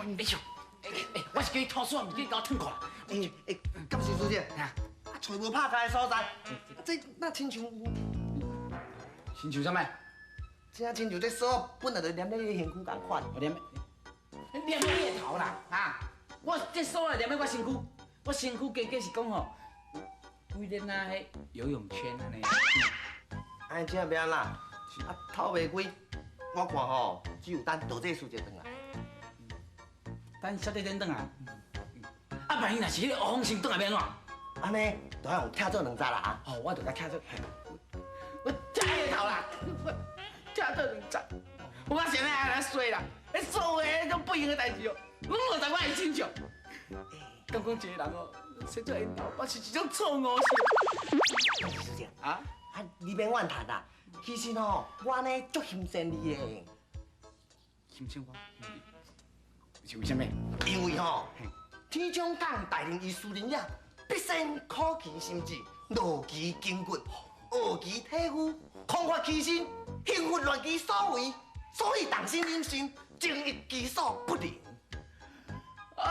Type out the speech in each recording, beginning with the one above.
哎呦，哎哎，我是叫你脫衫，毋是叫你共我脫褲啦。欸欸，監視小姐，啊，揣無拍卡的所在，這若親像？親像啥物？這親像這鎖本來就黏咧你身軀仝款。我黏，黏咧你的頭啦，哈！我這鎖係黏咧我身軀，我身軀加加是講吼，規個若彼游泳圈按呢。按呢這欲按怎？啊，透袂開，我看吼，只有等道濟師姐轉來。等小姐轉轉來。啊，萬一若是彼個烏風先轉來欲按怎？按呢，就愛用拆做兩紮啦啊！哦，我就共拆做，我拆你的頭啦，我拆做兩紮。我現在按呢衰啦，彼所有彼種不用的代誌哦，攏落在我的身上。敢講一个人哦，生做緣投，我是一種錯誤是。師姐啊，啊，你免怨嘆啦。其實吼，我呢足欣羨你的。欣羨我？是為啥物？因為吼，天將降大任於斯人也，必先苦其心志，勞其筋骨，餓其體膚，空乏其身，行拂亂其所為，所以動心忍性，精益其所不能。哦，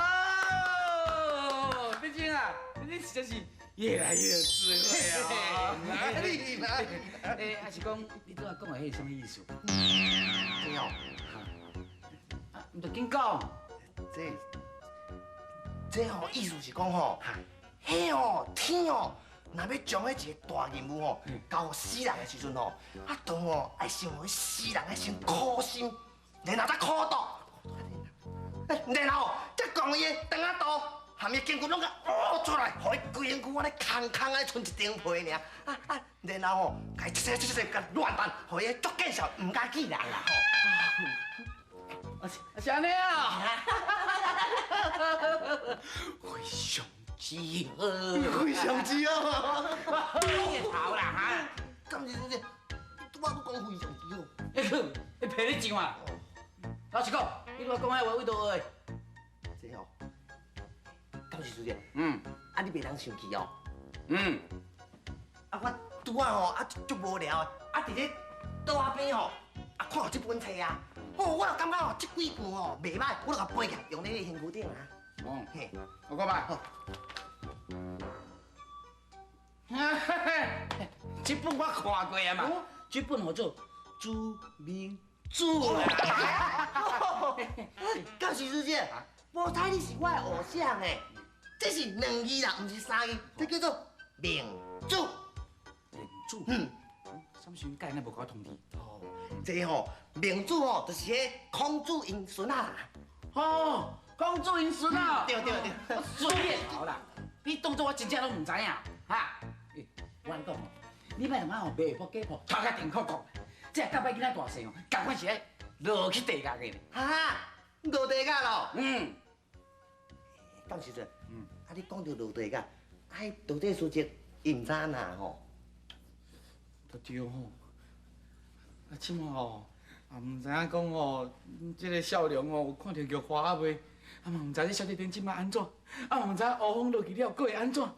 畢竟啊，你實在是越來越有智慧啊！哪裡哪裡？欸，還是講你拄仔講的彼是啥物意思？這哦，啊，毋就緊講。這吼意思是講吼，彼哦天哦，若欲將彼一個大任務吼交予死人的時陣吼，啊當吼愛先予死人愛先苦心，然後才苦毒，然後才將伊的腸仔肚含伊筋骨攏共挖出來，予伊規身軀按呢空空的，賰一層皮爾，啊啊，然後吼，共伊切切切切共亂彈，予伊足見笑，毋敢見人啦吼。啊是按呢啊！非常之好，非常之好。你的頭啦哈！敢是你，拄仔閣講非常之好。欸，你騙你上啊！老實講，你拄仔講彼話佗佗學的？這哦，敢是師姐？嗯。啊，你袂當生氣哦。嗯。啊，我拄仔吼啊足無聊的，啊佇咧桌仔邊吼，啊看著這本冊啊，哦，我就感覺吼這幾句吼袂䆀，我就共背起來，用咧你身軀頂啊。哦。嘿。我看覓。好。這本我看過啊嘛，這本號做《朱明主》啦。敢是師姐，無彩你是我的偶像欸，這是兩字啦，毋是三字，這叫做明主。明主？嗯。啥物時陣改，哪無共我通知？哦，這吼明主吼，就是彼孔子𪜶孫仔啦。哦，孔子𪜶孫仔。對對對。我隨便好啦，你當作我真正攏毋知影，哈？欸，我按呢講吼，你莫通啊吼賣卜假卜，頭殼定扣扣。這甲擺囡仔大細吼，仝款是愛落去地獄的。哈，落地獄咯？嗯。董事長，啊你講著落地獄，啊彼道濟書籍伊毋知按怎吼？都對吼。啊，這馬吼，也毋知影講吼，這个少龍吼有看著玉華啊未？啊嘛毋知這小弟這馬按怎？啊嘛毋知烏風落去了，閣會按怎？啊，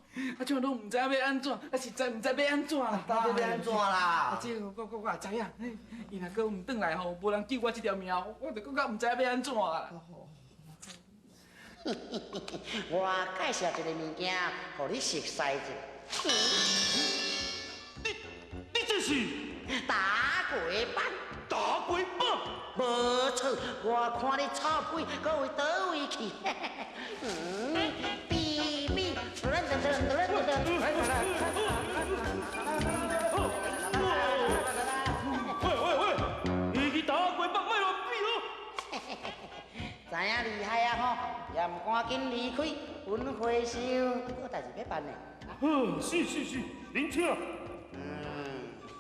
這馬攏毋知影欲按怎？啊，實在毋知欲按怎啦！到底欲按怎啦？啊，這個我也知影，伊若閣毋轉來吼，無人救我這條命，我就閣較毋知影欲按怎啦。我介紹一個物件，予你熟悉一下。你這是打鬼棒？打鬼棒？無錯，我看你臭屁，閣會佗位去？嗯，比比，噔噔噔噔噔噔。喂喂喂，你去打鬼棒，莫亂比哦！知影厲害啊吼，也毋趕緊離開，阮和尚有代誌欲辦呢。嗯，是是是，您請。嗯，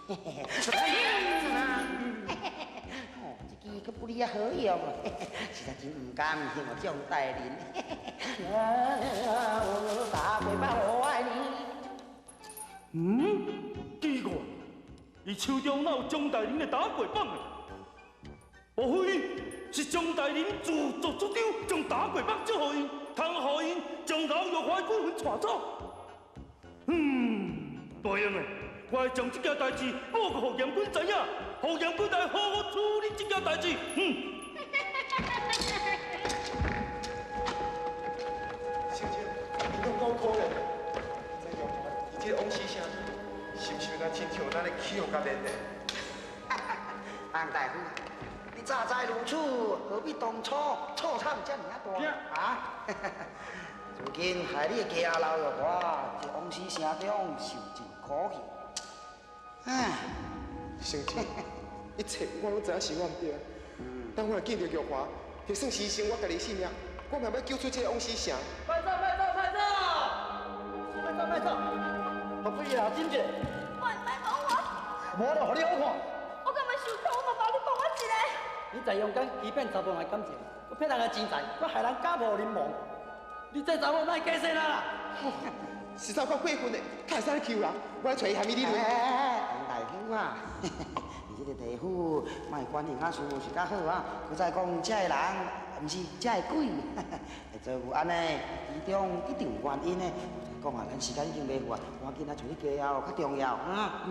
哦，這支閣不離啊好用，實在真毋甘心予蔣大人。打鬼棒，我愛你。嗯，奇怪，伊手中哪有張大人的打鬼棒啊？莫非是張大人自作主張將打鬼棒借予𪜶，通予𪜶將劉玉華的鬼魂帶走？嗯，袂用的，我會將這件代誌報告予嚴君知影，予嚴君來好好處理這件代誌。嗯。对。洪大夫，你早知如此，何必当初错惨這爾大啊？如今害你的家老玉華這枉死城中受盡苦氣。唉，先生，一切我攏知影是我毋對。當我若見著玉華，就算犧牲我家己性命，我嘛欲救出這個枉死城。快走快走快走！快走快走！好不易啊，真济。莫莫摸我！无就予你好看。我敢欲受苦，我嘛求你放我一个。你在阳间欺骗查某人的感情，阁骗人的钱财，阁害人家破人亡。你这查某莫假说啦！实在够过分的，哪会使欺负人？我来揣伊含伊理论。哎，洪大夫啊，你這個地府莫管闲仔事是較好啊。閣再講，這个人，毋是這个鬼，會做有按呢，其中一定有原因的。再講啊，咱時間已經袂赴啊，趕緊啊，揣你家後較重要啊。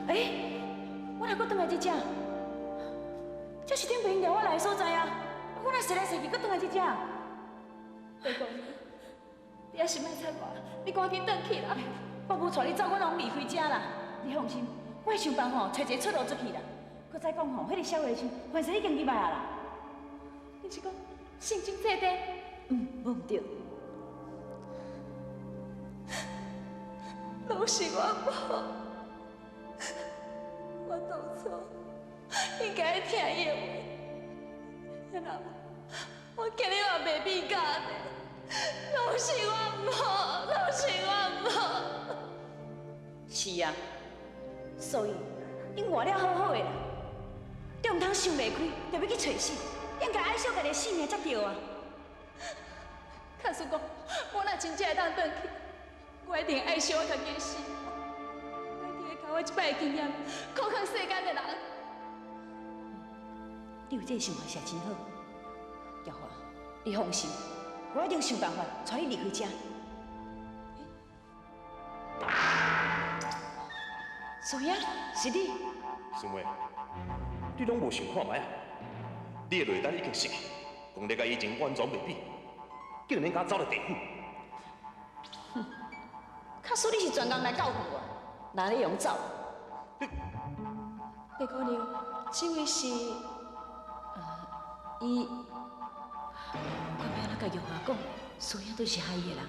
欸，我哪閣轉來這遮？這是頂擺𪜶掠我來的所在啊！我哪踅來踅去，閣轉來這遮？白姑娘，你猶是莫睬我，你趕緊轉去啦！我無帶你走，我攏離開這啦。你放心，我會想辦法揣一個出路出去啦。閣再講吼，彼个小和尚凡事已經入來啊啦。你是講聖經這塊？嗯，無毋對。攏是我無好，我當初應該聽伊的話，若無我今日嘛袂變甲按呢。攏是我毋好，攏是我毋好。是啊，所以𪜶活了好好的啦，你毋通想袂開，就欲去揣死，應該愛惜家己的性命才對啊。假使講我若真正會當轉去，我一定愛惜我家己的性命，我一定會共我這擺的經驗苦勸世間的人。你有這个想法是真好，玉華，你放心，我一定想辦法帶你離開這。師兄，是你？師妹，你攏無想看覓啊？你的內丹已經失去，功力佮以前完全袂比，竟然敢走來地府。哼，假使你是專工來教訓我，哪會用走？白姑娘，這位是？伊，我欲按怎共玉華講，師兄都是害伊的人咧。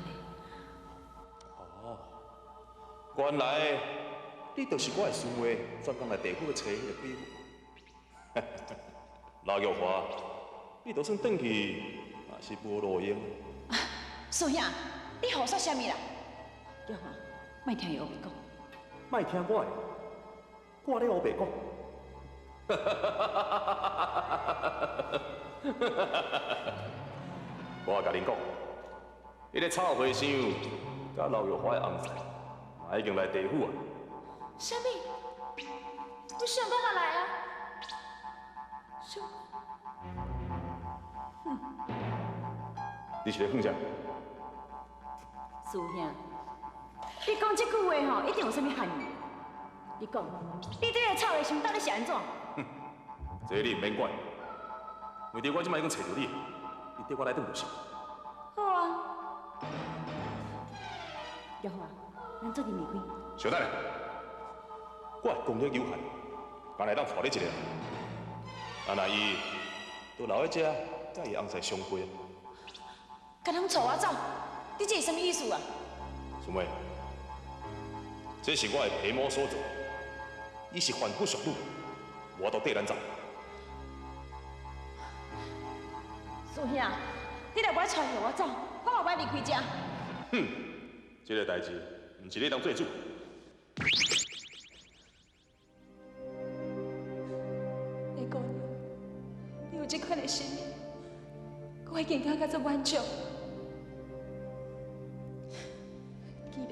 哦，原來你就是我的師妹，專工來地府揣彼个鬼魂。老玉華，你就算轉去，也是無路用。師兄，你胡說啥物啦？玉華，莫聽伊烏白講。莫聽我的，我咧烏白講。我共恁講，彼个臭和尚佮刘玉華的翁婿，嘛已經來地府啊。啥物？你相公嘛來啊？相公，哼！你是咧唬啥？師兄，你講這句話吼，一定有啥物含義。你講，你對彼个臭和尚到底是按怎？哼，這你毋免管，為著我這擺已經揣著你，你綴我來轉就是。好啊，玉華，咱做陣離開。稍等下，我的功力有限，干焦會當帶你一个。啊，若伊都留佇這，佮伊翁婿相會。敢通帶我走？你這是啥物意思啊？師妹，這是我的皮毛所做，伊是凡夫俗女，無法度綴咱走。師兄，你若無愛帶我走，我嘛無愛離開這。哼，這个代誌毋是你當做主。白姑娘，你有這款的心意，我已經感覺足滿足。既然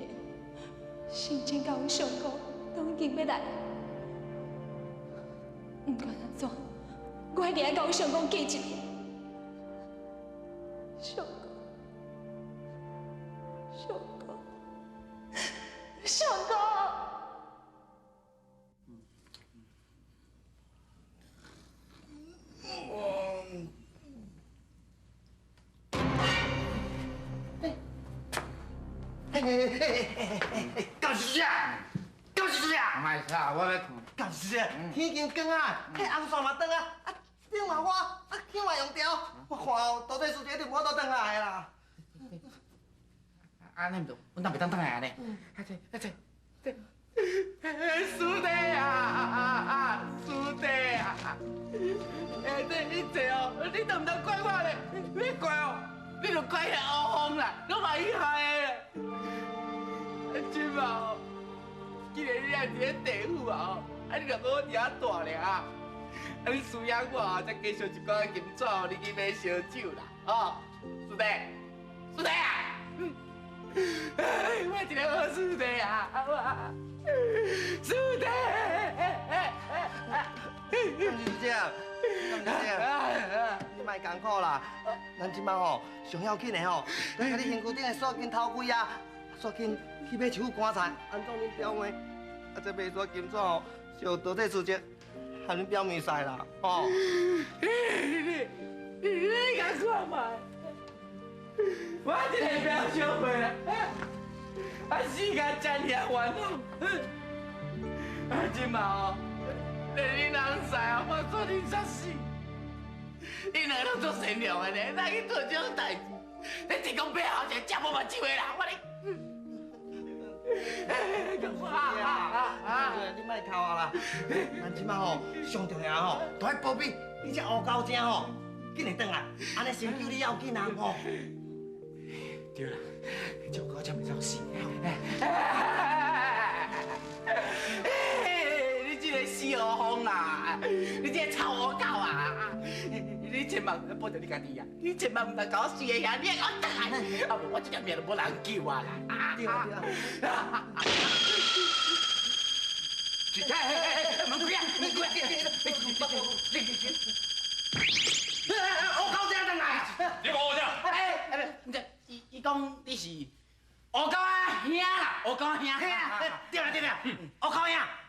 聖真佮阮相公都已經欲來，毋管按怎，我一定愛佮阮相公見一面。相公，相公，相公。欸欸欸欸欸！敢是这？敢是是这啊？莫吵，我欲睏。干是啊，天已经光啊，彼红线嘛断啊，啊灯嘛花，啊香嘛用掉，我看哦，到底师姐一定无法度转来啦。按呢毋对，阮哪袂当转来按呢？啊这啊这这，师弟啊，师弟啊，哎这一切哦，你都毋通怪我咧，你怪哦，你就怪彼乌风啦，拢嘛伊害的。啊这马哦，既然你也伫咧地府啊吼，啊你若阁我伫遐住咧啊，啊你输赢我哦，再加烧一寡金纸，予你去买烧酒啦，哦，师弟，师弟啊！我一个好师弟啊，师弟，师姐，师姐，你莫艰苦啦，咱这摆吼上要紧的吼，共你身躯顶的锁紧偷开啊，锁紧去买一副棺材安葬恁表妹，啊这买束金纸吼，烧道济事情，和恁表妹使啦，吼。你共看觅？我一个表小妹啦，啊死甲遮尔冤枉，啊这马哦，连恁翁婿哦，我做恁煞死，𪜶两个拢足善良的呢，哪去做这种代志？你一讲背后一个食无目睭的人，我你，啊！你莫哭啊啦，咱这马吼上重要吼，都爱保庇你这乌狗精吼，紧会转来，按呢先救你要紧啊吼。对啦，这乌狗才袂走死。你这个死乌风啊！你这个臭乌狗啊！你千万保著你家己啊！你千万毋通共我死个兄，你爱共我转来，啊无我这条命就无人救啊啦！对啊对啊！哎，门开啊！门开啊！你乌狗精转来！你讲我啥？哎哎，不，伊伊讲你是乌狗仔兄啦，乌狗仔兄。对啦对啦，乌狗兄，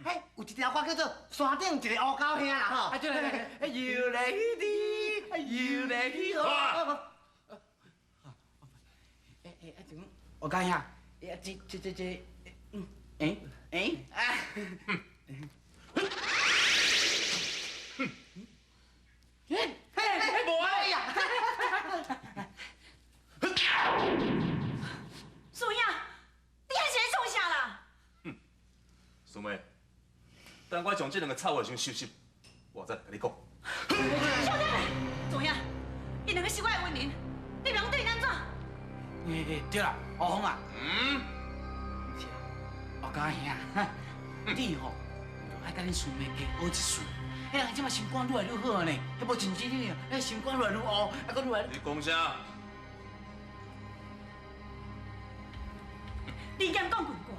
嘿，有一条歌叫做《山顶一个乌狗兄》啦吼。啊对啦，又来的，又来的哦。哎哎，啊就讲乌狗兄，哎这这这这，嗯，哎哎啊。嘿，嘿，无啊呀！师兄，你还是咧创啥啦？哼，师妹，等我将这两个臭和尚收拾，我再来共你讲。小等，师兄，𪜶两个是我的恩人，你袂用对𪜶按怎？欸对啦，乌风啊，嗯，是啊，乌狗兄，你吼，爱佮恁师妹加学一术。彼人这马心肝愈来愈好呢，彼无像这你，彼心肝愈来愈乌，啊，阁愈来。你讲啥？你敢讲过我？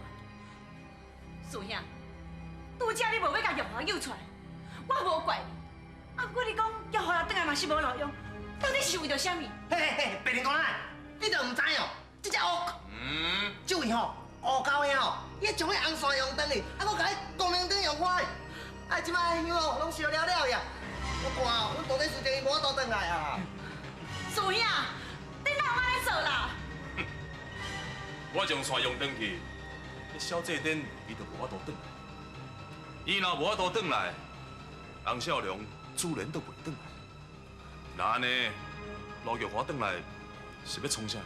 师兄，拄才你无欲共玉华救出来，我无怪你。啊，不过你讲玉华转来嘛是无路用，到底是为著啥物？嘿嘿嘿，白灵公啊，你著毋知哦，这只乌，这位吼乌狗兄吼，伊将彼红线用断去，啊，阁共彼光明灯用花。啊，这摆香哦，拢烧了了呀！我看哦，阮徒弟师弟伊无法度转来啊。师兄，你哪有按呢做啦？我将线用断去，彼小济灯伊就无法度转来。伊若无法度转来，洪少良自然都袂转来。那按呢，罗玉华转来是欲创啥？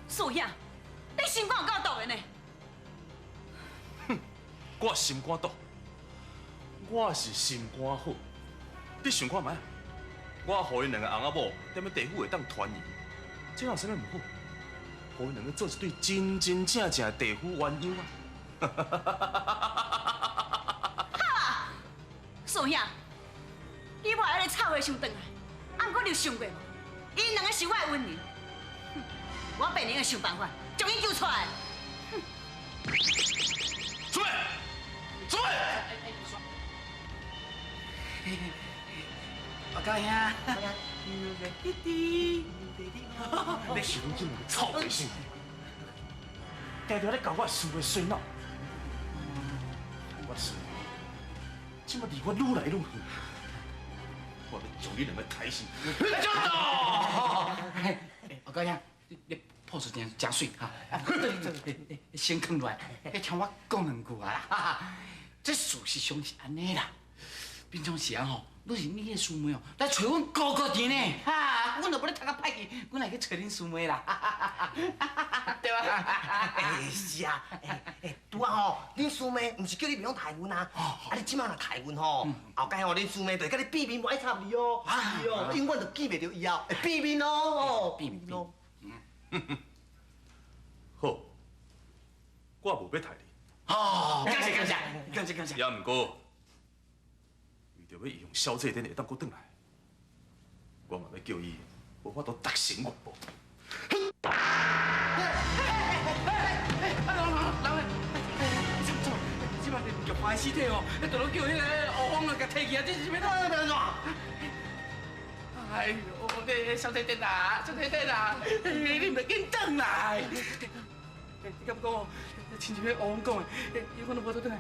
师兄，你心肝有够毒的呢！哼，我心肝毒，我是心肝好。你想看觅？我予𪜶两个翁仔某踮咧地府会当团圆，这有啥物毋好？予𪜶两个做一对真真正正的地府鸳鸯啊！好啊，师兄，你我彼个臭和尚转来，啊，毋过你有想过无？𪜶两个是我的恩人，哼，我必定会想办法将𪜶救出来。哼！出来！出来！我高兄，你是阮这两个臭和尚，定定咧共我师妹洗脑。我师妹，这马离我愈来愈远，我欲将你两个刣死！来，走！我高兄，你朴素真真媠哈。先囥落來，你聽我講兩句啊啦。這事實上是按呢啦，平常時啊吼，攏是你的師妹哦來揣阮哥哥佇呢，哈，阮就無咧讀較歹去，阮來去揣恁師妹啦，對吧？欸，是啊，欸欸，拄仔吼，恁師妹毋是叫你袂用刣阮啊？啊，你這擺若刣阮吼，後蓋吼恁師妹就會共你變面無愛插你哦，是哦，永遠就記袂著以後，會變面哦，變面哦。好，我無欲刣你。哦，感謝感謝感謝感謝。也毋過，為著欲伊予小姐恁會當閣轉來，我嘛欲叫伊無法度達成願望。啊，人人人，怎怎？這擺玉華的屍體哦，都攏叫彼个烏風啊，共提去啊，這是欲按怎？哎喲，你小姐弟啊，小姐弟啊，你毋著緊轉來。你敢講？親像彼烏風講的，伊講都無倒轉來，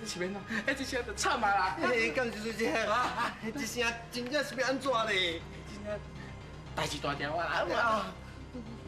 這是欲按怎？哎，這聲就慘啊啦！哎，敢是這啊？這聲真正是欲按怎咧？真正代誌大條啊！